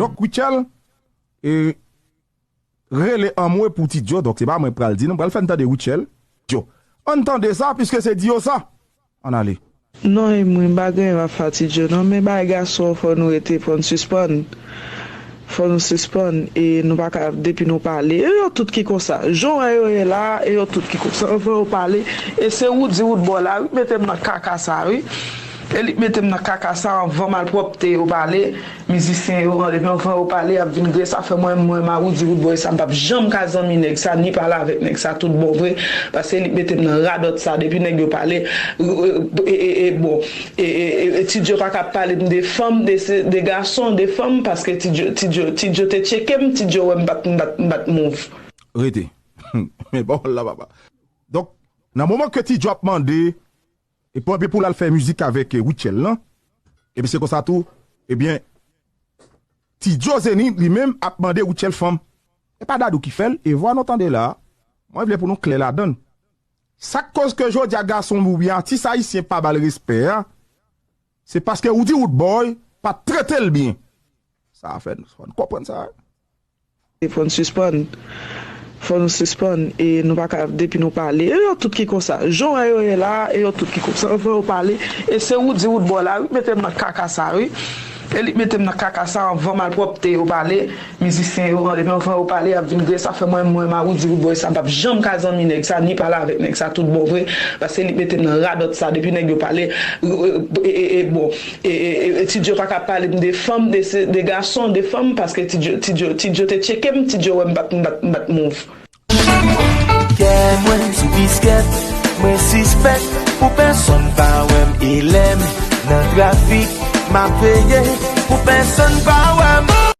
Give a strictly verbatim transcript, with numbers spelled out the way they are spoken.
Donk, Rutshelle, e, rele anmwe pou Ti Djo. Donk, se pa mwen pral di, non, pral fè n tande Rutshelle. Djo. Ann tande sa, piske se di yo sa. Ann ale. Non, e mwen, m pa gen afè Ti Djo, non, men bagay gason, fò nou rete, fò n sispann. Fò nou sispann, e nou pa ka, depi nou pale. E yo tout ki konsa. Jan wè yo ye la, e yo tout ki konsa. Anvan yo pale, e se Roody Roodboy la, wi, mete m nan kaka sa, wi. E li mete m nan kaka sa anvan malpwòpte yo pale. Mizisyen yo, depi anvan yo pale, y ap vin gre. Sa fè mwen, mwen, Roody Roodboy sa, m p ap janm ka zanmi nèg sa, ni pale avèk nèg sa, tout bon vre. Paske li mete m nan radòt sa, depi nèg yo pale, e, e, e, e, bon, e, e, e, e, Ti Djo pa ka pale m de fanm, de, se, de gason, de fanm, paske Ti Djo, Ti Djo, Ti Djo te tcheke m, Ti Djo wè m pa t, m pa t, m pa t move. Rete. Men pawòl la, papa. Donk, nan moman ke Ti Djo ap mande, e pou, epi pou l al fè mizik avèk, e, Rutshelle lan, epi se konsa tou, ebyen, Ti Djo Zenith li menm ap mande Rutshelle fanm. E pa Dadou ki fè l, e vwa nou tande la, mwen vle pou nou klè ladan l. Sa k koz ke jodi a gason oubyen atis ayisyen pa ba l respè a, se paske Roody Roodboy pa t trete l byen. Sa fè n, fò n konprann sa, wi. Fò n sispann. Fò nou sispann, e nou pa ka, depi nou pale. E yo tout ki konsa. Jan wè yo ye la, e yo tout ki konsa. Anvan yo pale, e se Roody Roodboy la, wi, mete m nan kaka sa, wi. E li mete m nan kaka sa anvan malpwòpte yo pale. Mizisyen yo, depi anvan yo pale, y ap vin gre. Sa fè mwen, mwen, Roody Roodboy sa, m p ap janm ka zanmi nèg sa, ni pale avèk nèg sa, tout bon vre. Paske li mete m nan radòt sa, depi nèg yo pale, e, e, e, e, bon, e, e, e, e, Ti Djo pa ka pale m de fanm, de, se, de gason, de fanm, paske Ti Djo, Ti Djo, Ti Djo te tcheke m, Ti Djo wè m pa t, m pa t, m pa t move. Kè mwen sou biskèt, mwen sispèk, pou pèsonn pa wè m e lè m nan trafik, m ap veye, pou pèsonn